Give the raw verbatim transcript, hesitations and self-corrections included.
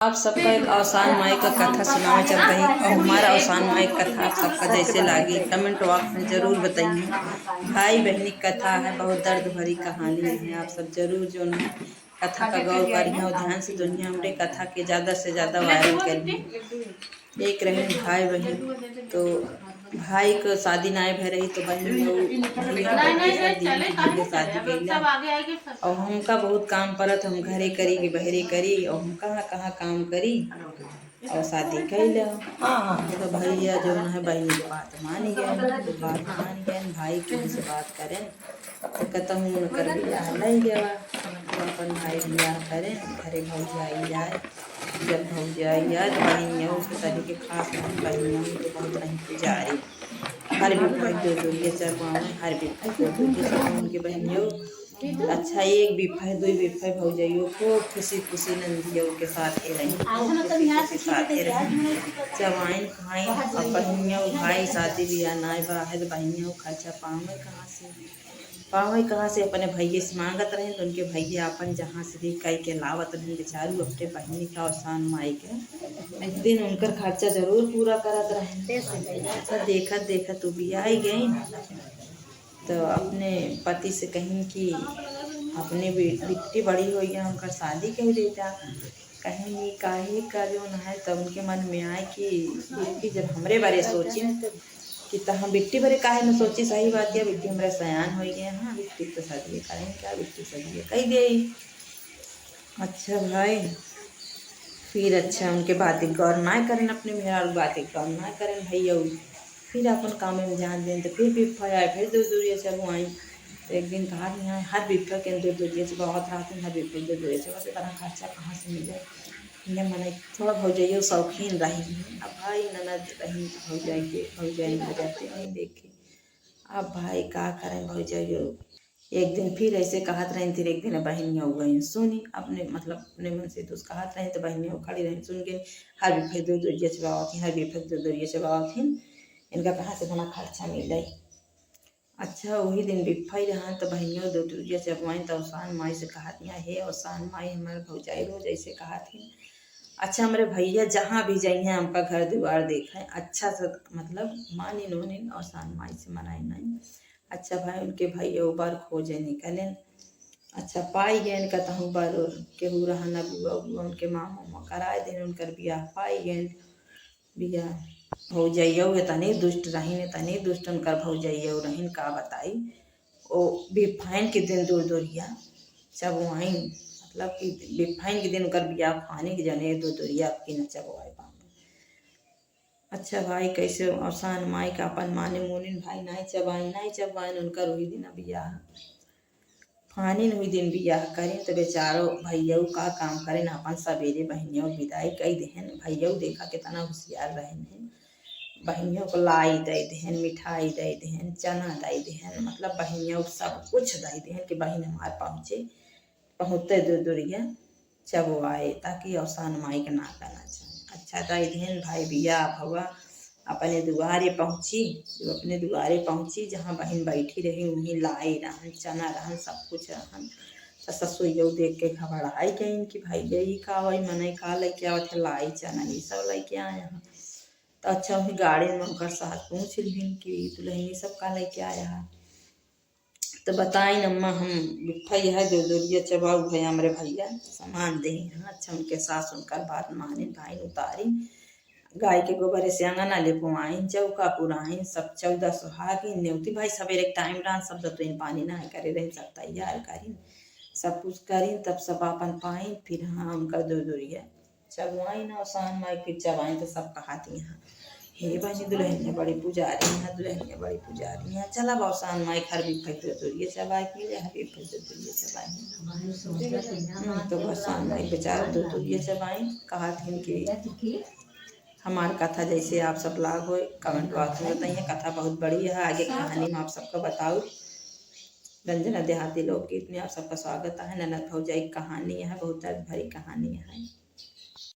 आप सबका एक अवसान माई का कथा सुनावे चलत ही। और हमार अवसान माई का कथा आप सबका जैसे लागी, comment box में जरूर बताइए। भाई बहिनी क कथा है, बहुत दर्द भरी कहानी है। आप सब जरूर जौन है कथा का गौर करिए और ध्यान से दुनिया हमरे कथा के ज्यादा से ज्यादा viral करिए। एक रहे भाई बहिन, तो भाई क शादी नाय भय रही, तो बहिन लोग भैया के शादी, दीदी के शादी कैला। और हमका बहुत काम परत, हम घरे करी कि बहरे करी, और हम कहाँ कहाँ काम करी, और शादी कैला। तो भैया जौन है बहिन के बात मान गए, बात मान गए, भाई के से बात करें, तो कहूँ उनकर बियाह नहीं गवा, तो अपन भाई बियाह करें, घरे भौजाई आए। जब भौजाई आए, तो बहिनिया उसके सभी के खास रहन, बहिनिया तो बहुत रही पुजारी, हर बिफे दो दो ये चढ़वावे, हर बिफे दो दो ये चढ़वावे उनके बहिनियों। अच्छा, एक बिफे, दो बिफे भौजाइयों को खुशी खुशी नंदियों के साथ ही रही, खुशी खुशी साथ ही रही। चबाइन खाइन, अब बहिनियों भाई शादी बियाह नाय बा, है तो बहिनियों खर्चा पावे कहाँ से? पावे कहाँ से? अपने भैया से मांगत रहे, तो उनके भैया अपन जहाँ से भी कई के लावत रहे बेचारू अपने बहिनी का अवसान माई के। एक दिन उनकर खर्चा जरूर पूरा करत रहे। अच्छा, देखत देखत उ बियाह गई, तो अपने पति से कहिन कि अपने बे-, बिट्टी बड़ी होई है, हमका शादी कर देता। कहिन, "ई काहे का जौन है?" तब उनके मन में आए कि बिट्टी जब हमरे बारे सोचिन कि त हम बिट्टी बारे काहे न सोची, सही बात है, बिट्टी हमरे सयान होई गए हैं, बिट्टी तो शादी करें क्या, बिट्टी शादी कही दे। अच्छा भाई, फिर अच्छा उनके बात के गौर ना करें, अपने मेहरारू बात के गौर ना करें भैया। फिर अपन काम में ध्यान दें, तो फिर बिफे आए, फिर दो दूरिया चबुआई। तो एक दिन कहा कि यहाँ हर बिफे के दो दूरिया चबावत रहते हैं, हर बिफे दो दूरिया चबावत, इतना खर्चा कहाँ से मिले? ये मने थोड़ा भौजाइयो शौकीन रही। अब भाई ननद रही, भौजाई के, भौजाई में जाते नहीं देखे। अब भाई का करें भौजाइयो, एक दिन फिर ऐसे कहत रही, फिर एक दिन बहिनिया हो गई सुनी, अपने मतलब अपने मन से दोस्त कहत रही, तो बहिनिया खड़ी रही, सुन के हर बिफे दो दूरिया चबावत ही, हर बिफे दो दूरिया चबावत ही, इनका कहाँ से इतना खर्चा मिले? अच्छा, वही दिन बिफे रहा, तो बहिनिया दो दूरिया चबवाइन, तो अवसान माई से कहत हिया, "हे अवसान माई, हमार भौजाई रोज ऐसे कहत ही, अच्छा, हमरे भैया जहाँ भी जाइए, हमका घर दुआर देखे, अच्छा से मतलब मानिन ओनिन, अवसान माई से मनाई नहीं।" अच्छा भाई, उनके भैया उ बार खोजे निकलेन। अच्छा, पाई गएन, कतहूँ बार केहू रहन, अगुआ, अगुआ, उनके मामा, उमा कराए देन, उनकर बियाह पाई गएन। बियाह भौजइयो एतने दुष्ट रहिन, एतने दुष्ट उनकर भौजइयो रहिन, का बताई। ओ बिफाइन के दिन दो दूरिया चबुआइन, मतलब कि बिफाइन के दिन उनकर बियाह फाने के जने दो दूरिया अब की न चबुआए पावे। अच्छा भाई, कैसे अवसान माई का अपन माने मोनिन भाई नाई चबाइन, नाई चबाइन उनकर वही दिन बियाह। फानिन हुई दिन बियाह करें, तो बेचारो भैयऊ का काम करें, अपन सबेरे बहिनियों विदाई कई देहन। भैयऊ देखा कितना होशियार रहन है, बहिनियों को लाई दे देहन, मिठाई दे देहन, चना दे देहन, मतलब बहिनियों को सब कुछ दे देहन कि बहिन हमार पहुँचे, पहुँचते दो दूरिया चबुआए, ताकि अवसान माई के ना कहना चाहे। अच्छा, दे देहन भाई बियाह भवा अपने दुआरे पहुँची, जो अपने दुआरे पहुँची, जहाँ बहिन बैठी रही, वहीं लाई रहन, चना रहन, सब कुछ रहन। तो ससुइयो देख के घबराई गईन कि भाई, ये का वही मनई का लेके आवत है, लाई चना, ये सब लेके आए हैं। तो अच्छा, वही गाड़ी में उनकर सास पूछ लिहिन कि दुल्हन ये सब का लेके आया है। तो बताइन, "अम्मा, हम बिफा यह दो दूरिया चबाऊ है, हमरे भैया सामान दे हैं।" अच्छा, उनके सास उनकर बात मानिन, भाई उतारी, गाय के गोबर से अंगना लिपवाइन, चौका पुराइन, सब चौदह सुहागिन नेवती भाई, सबेरे के टाइम रहन, सब दतुइन पानी नहाए करे रहिन, सब तैयार करिन, सब कुछ करिन, तब सब आपन पाइन, फिर हाँ, उनकर दो दूरिया चबुआइन अवसान माई फिर चबाइन तो सब कहत हिया, "हे बहिनी दुल्हनिया बड़ी पुजारी है, दुल्हनिया बड़ी पुजारी है, चला अब अवसान माई हर बिफे दो दूरिया चबाए के मिले, हर बिफे दो दूरिया चबाए।" हम्म, तो अवसान माई बेचारा दो दूरिया चबाइन, कहत हिन कि हमार कथा जैसे आप सब लाग होए, comment box में बताइए। कथा बहुत बड़ी है, आगे कहानी में आप सबका बताऊ। रंजना देहाती लोकगीत में आप सबका स्वागत है। ननद भौजाई कहानी है, बहुत दर्द भरी कहानी है।